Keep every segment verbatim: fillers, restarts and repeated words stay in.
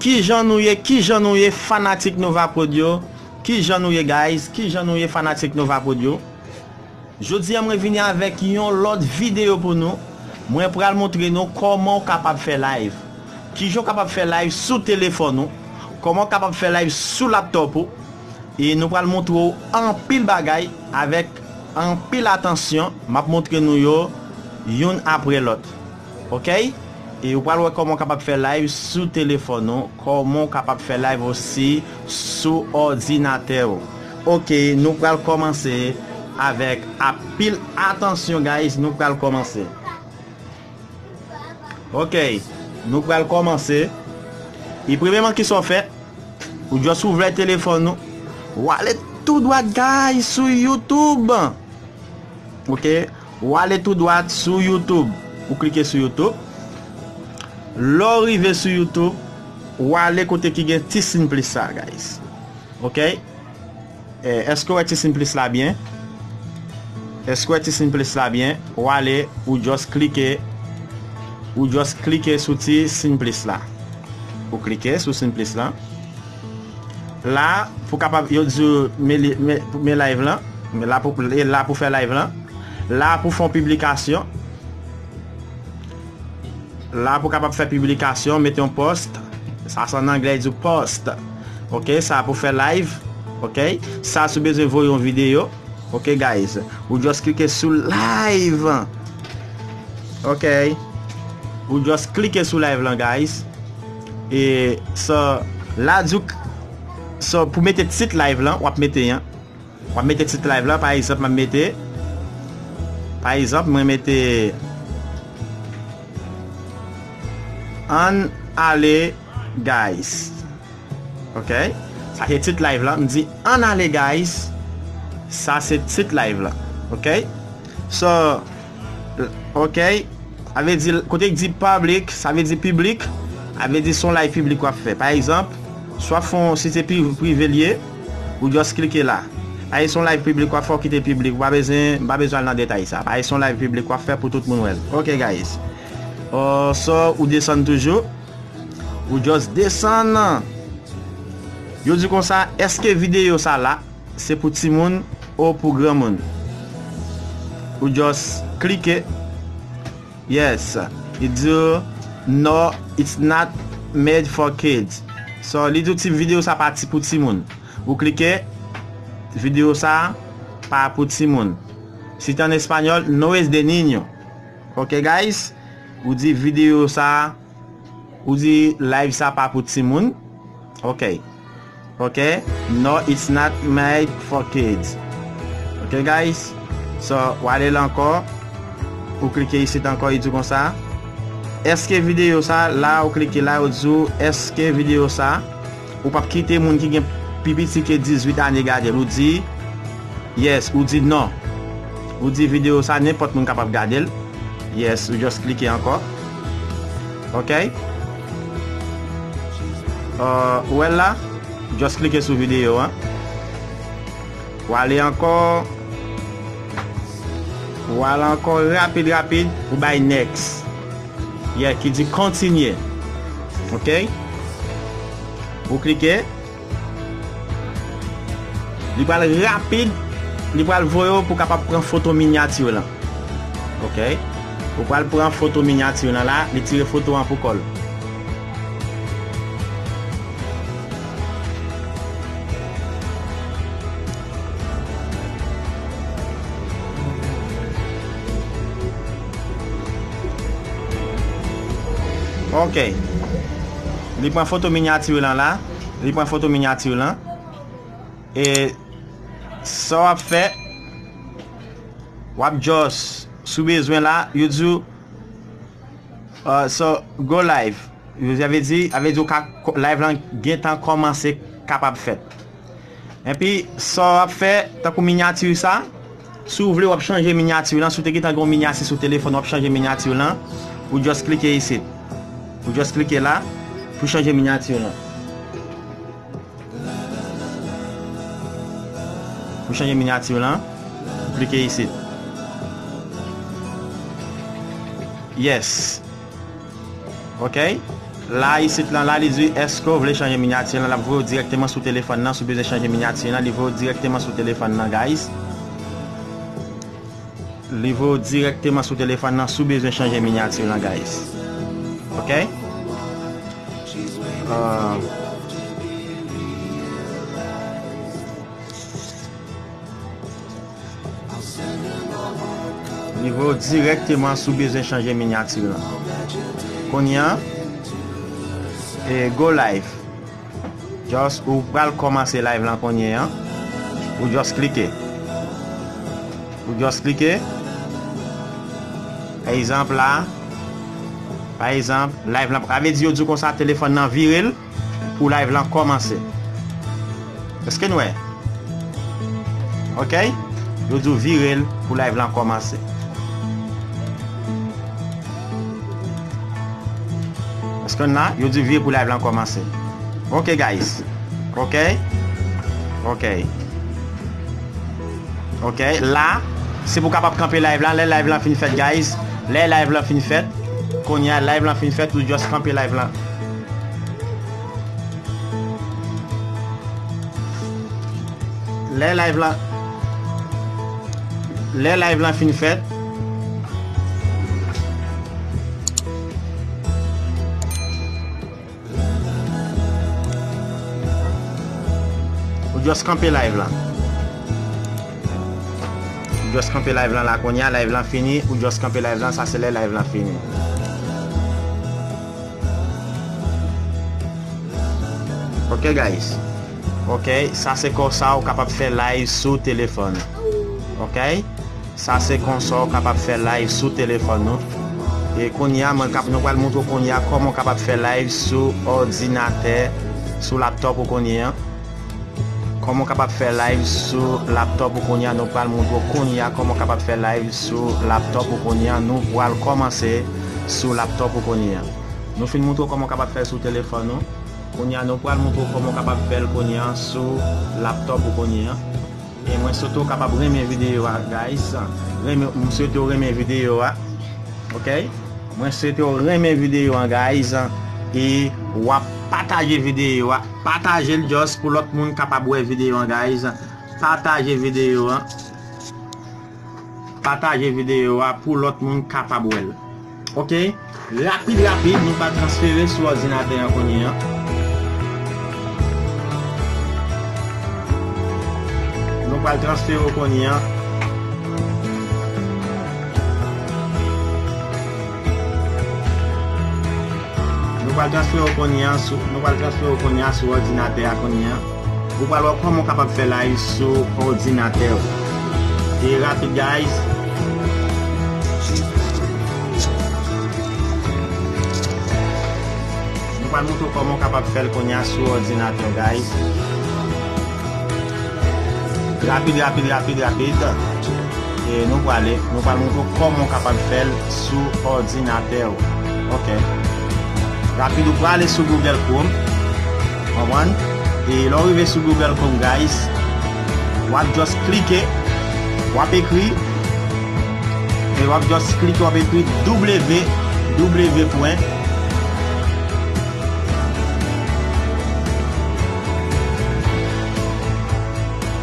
Kijan nou ye, kijan nou ye, fanatik Nova Prod yo? Kijan nou ye, guys? Kijan nou ye, fanatik Nova Prod yo? Jodi a, mwen vini avèk yon lòt videyo pou nou. Mwen pral montre nou kòman w kapab fè live. Kijan w kapab fè live sou telefòn ou, kòman w kapab fè live sou laptop ou. E nou pral montre w anpil bagay avèk anpil atansyon. M ap montre nou yo youn apre lòt. Oke? E ou pral wè kòman w kapab fè live sou telefòn ou, kòman w kapab fè live osi sou òdinatè ou. Oke, nou pral kòmanse avèk anpil atansyon, guys, nou pral kòmanse. Oke, nou pral kòmanse. E premyèman, kisa w fè? Ou just ouvè telefòn ou. W ale tou dwat, guys, sou YouTube. Oke? W ale tou dwat sou YouTube. Ou klike sou YouTube. Lè w rive sou YouTube, w ale kote ki gen ti siy plis la, guys. Oke? Eh, èske w wè ti siy plis la byen? Èske w wè ti siy plis la byen? W ale, ou just klike, ou just klike sou ti siy plis la. Ou klike sou siy plis la. La, pou kapab, yo di w, men li, men, men live lan. Men la pou, e la pou fè live lan. La pou fè yon piblikasyon. La pou kapab fè piblikasyon, mete yon post. Sa se an anglè, yo di w post. Oke, sa pou fè live. Oke, sa si w bezwen voye yon videyo. Oke, guys. Ou just klike sou live. Oke. Ou just klike sou live lan, guys. E sa, la di w k-, sa, pou mete tit live lan, w ap mete an. W ap mete tit live lan, pa egzanp, m ap mete, pa egzanp, mwen mete Ann ale, guys. Oke? Sa se tit live lan. M di, "Ann ale, guys." Sa se tit live lan. Oke? So, oke? Sa vle di, kote k di public, sa vle di piblik. Sa vle di se yon live piblik w ap fè. Pa egzanp, si w ap fè yon, si se pi-, prive l ye, ou just klike la. Paske se yon live piblik w ap fè, w kite piblik. Ou pa bezwen, m pa bezwen al nan detay sa. Paske se yon live piblik w ap fè pou tout moun wè l. Oke, guys. Uh, so, ou desann toujou. Ou just desann. Yo di konsa, èske videyo sa la, se pou timoun ou pou granmoun? Ou just klike. Yes. Li di w, "No, it's not made for kids." So, li di w ti videyo sa pa ti pou timoun. Ou klike, videyo sa pa pou timoun. Si te an espanyòl, "No es de niño." Oke, guys? Ou di videyo sa, ou di live sa pa pou timoun. Oke. Oke? "No, it's not made for kids." Oke, guys? So, w ale la ankò. Ou klike isit ankò, li di w konsa, "Èske videyo sa," la ou klike la, yo di w, "Èske videyo sa," ou p ap kite moun ki gen pi piti ke dizuit ane gade l. Ou di, "Yes," ou di, "Non." Ou di, "Videyo sa, nenpòt moun kapab gade l." Yes, ou just klike ankò. Oke? Uh, ou wè l la? Just klike sou videyo an. W ale ankò. W ale ankò rapid, rapid. Ou bay next. Yeah, ki di kontinye. Oke? Ou klike. Li pral rapid, li pral voye w pou w kapab pran foto minyati lan. Oke. Ou pral pran foto minyati lan la, li tire foto an pou kò l. Oke. Li pran foto minyati lan la. Li pran foto minyati lan. E sa w ap fè, w ap just, si w bezwen la, yo di w, uh, so, go live. Yo di, sa vle di, sa vle di w ka, live lan gentan kòmanse kapab fèt. Epi, sa w ap fè, tankou minyati sa, si w vle, w ap chanje minyati lan. Si w te gentan gen yon minyati sou telefòn, w ap chanje minyati lan. Ou just klike isit. Ou just klike la pou chanje minyati lan. Pou chanje minyati lan, ou klike isit. Yes. Oke. La, isit lan, la, li di, èske w vle chanje minyati lan? L ap voye w dirèkteman sou telefòn nan, si w bezwen chanje minyati lan, li voye w dirèkteman sou telefòn nan, guys. Li voye w dirèkteman sou telefòn nan, si w bezwen chanje minyati lan, guys. Ok? Ah. Li voye w dirèkteman si w bezwen chanje minyati lan. Kounye a, e, go live. Just, ou pral kòmanse live lan kounye a. Ou just klike. Ou just klike. Pa egzanp la. Pa egzanp, live lan, sa vle di yo di w konsa telefòn nan vire l pou live lan kòmanse. Èske n wè? Ok? Yo di w vire l pou live lan kòmanse. Èske n la? Yo di vire pou live lan kòmanse. Ok, guys. Ok? Ok. Ok, la, se pou w kapab kanpe live la. Lè live lan fin fèt, guys, lè live lan fin fèt, kounye a live lan fin fèt, ou just kanpe live lan. Lè live lan, lè live lan fin fèt, ou just kanpe live lan. Ou just kanpe live lan la kounye a, live lan fini, ou just kanpe live lan, sa se lè live lan fini. Ok, guys. Ok, sa se konsa ou kapab fè live sou telefòn. Ok? Sa se konsa w kapab fè live sou telefòn ou. E kounye a, mwen kap-, nou pral montre w kounye a kòman w kapab fè live sou òdinatè, sou laptòp ou kounye a. Kòman w kapab fè live sou laptòp ou kounye a, nou pral montre w kounye a kòman w kapab fè live sou laptòp ou kounye a. Nou pral kòmanse sou laptòp ou kounye a. Nou fin montre w kòman w kapab fè l sou telefòn ou. Kounye a, nou pral montre w kòman w kapab fè l kounye a sou laptòp ou kounye a. E mwen swete w kapab renmen videyo a, guys. Renmen, m swete w renmen videyo a. Ok? Mwen swete w renmen videyo a, guys. E w ap pataje videyo a. Pataje l just pou lòt moun kapab wè videyo a, guys. Pataje videyo a. Pataje videyo a pou lòt moun kapab wè l. Ok? Rapid, rapid, nou pral transfere sou òdinatè an kounye a. Nou pral transfere w kounye a. Nou pral transfere w kounye a sou, nou pral transfere w kounye a sou òdinatè a kounye a. Ou pral wè kòman w kapab fè live sou òdinatè w. E rapid, guys. Nou pral montre w kòman w kapab fè l kounye a sou òdinatè w, guys. Rapid, rapid, rapid, rapid. E nou prale, nou pral montre w kòman w kapab fè l sou òdinatè w. Ok. Rapid, ou prale sou Google Chrome. Konprann? E lè w rive sou Google Chrome, guys, w ap just klike, w ap ekri, e w ap just klike, w ap ekri W W W pwen,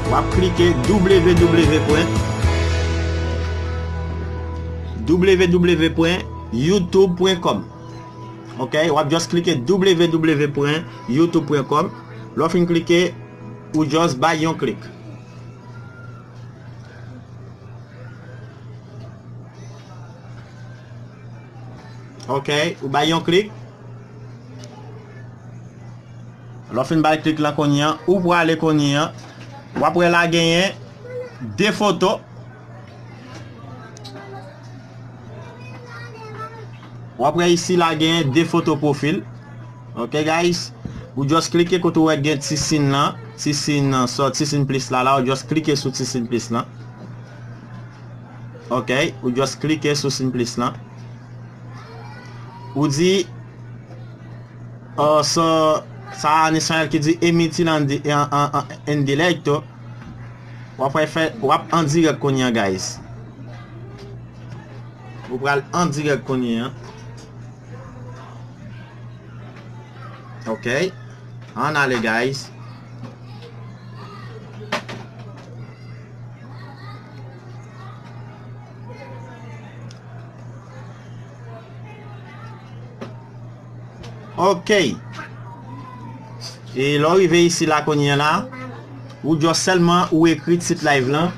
w ap klike W W W pwen, W W W pwen youtube pwen com. Ok, w ap just klike W W W pwen youtube pwen com. Lè w fin klike, ou just bay yon klik. Ok, ou bay yon klik. Lè w fin bay klik lan kounye a, ou prale kounye a, w ap wè la genyen de foto. W ap wè isi la genyen de foto pwofil. Ok, guys. Ou just klike kote w wè gen ti siy lan, ti siy lan, sò, ti siy plis la, la, ou just klike sou ti siy plis lan. Ok, ou just klike sou siy plis lan. Ou di, uh, so, sa a an espayòl ki di emitir en di-, en, en, en, en directo. W ap fè, w ap an dirèk kounye a, guys. Ou pral an dirèk kounye a. Ok. Ann ale, guys. Ok. E lè w rive isi la kounye a la, ou just sèlman ou ekri tit live lan.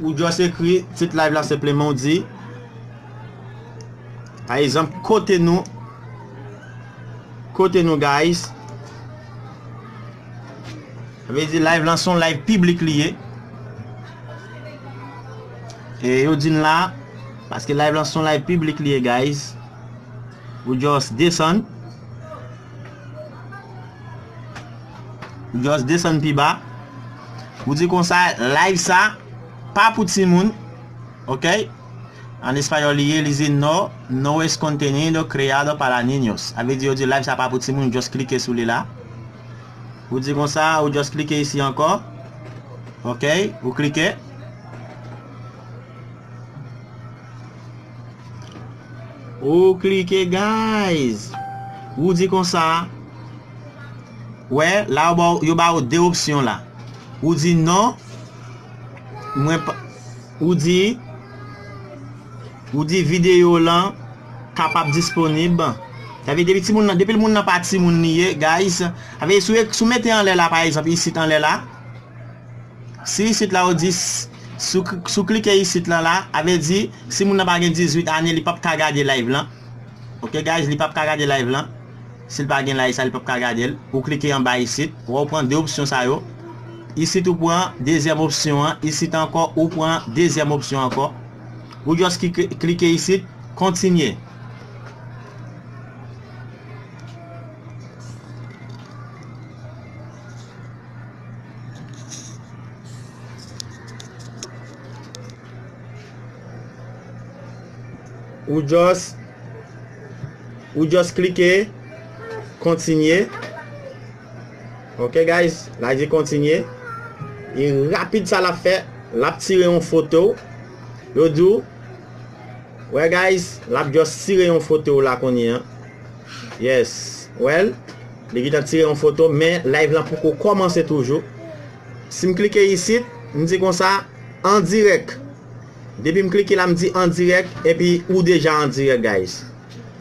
Ou just ekri tit live la senpleman, ou di, pa egzanp, kote nou, kote nou, guys. Sa vle di live lan se yon live piblik li ye. E yo di n la, paske live lan se yon live piblik li ye, guys. Ou just desann. Ou just desann pi ba. Ou di konsa, live sa pa pou timoun. Ok? An espayòl li ye, li di no, no es contenido creado para niños. Sa vle di yo di live sa pa pou timoun, just klike sou li la. Ou di konsa, ou just klike isi ankò. Ok? Ou klike. Ou klike, guys. Ou di konsa. Wè, la yo ba w, yo ba w de opsyon la. Ou di non. Mwen pa, ou di, ou di videyo lan kapab disponib. Sa vle di depi timoun nan, depi moun nan pa timoun li ye, guys. Sa vle di si w, si w mete anlè la, pa egzanp, isit anlè la. Si isit la ou di, s-, si w k-, si w klike isit lan la, sa vle di, si moun nan pa gen dizuit ane, li p ap ka gade live lan. Ok, guys, li p ap ka gade live lan. Si l pa gen live sa, li p ap ka gade l. Ou klike anba isit, wè ou pran de opsyon sa yo. Isit ou pran dezyèm opsyon an, isit ankò ou pran dezyèm opsyon ankò. Ou just klike, klike isit, kontinye. Ou just, ou just klike kontinye. Ok, guys, la di kontinye. E rapid sa l ap fè, l ap tire yon foto. Yo di w, wè, guys, l ap just tire yon foto la kounye an. Yes. Well, li gentan tire yon foto, men live lan poko kòmanse toujou. Si m klike isit, m di konsa, an dirèk. Depi m klike la, m di an dirèk, epi ou deja an dirèk, guys.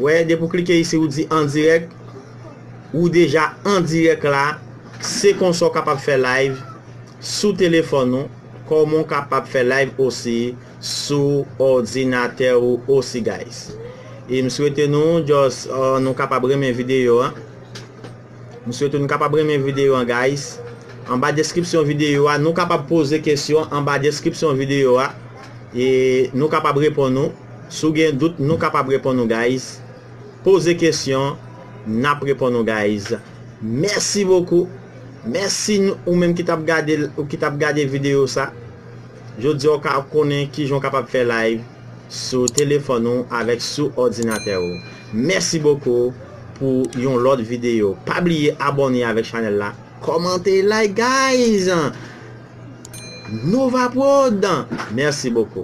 Wè, depi w klike isi, ou di an dirèk, ou deja an dirèk la. Se konsa w kapab fè live sou telefòn ou, kòman w kapab fè live osi sou òdinatè ou osi, guys. E m swete nou, just, uh, nou kapab renmen videyo a. M swete nou kapab renmen videyo a, guys. Anba deskripsyon videyo a, nou kapab poze kesyon anba deskripsyon videyo a. E nou kapab reponn ou. Si w gen dout, nou kapab reponn ou, guys. Poze kesyon, n ap reponn ou, guys. Mèsi bokou. Mèsi n-, ou menm ki t ap gade l, ou ki t ap gade videyo sa. Jodi a, w ka konnen kijan w kapab fè live sou telefòn ou avèk sou òdinatè ou. Mèsi bokou pou yon lòt videyo. Pa bliye abòne avèk chanèl la. Kòmante, like, guys. Nova Prod. Mèsi bokou.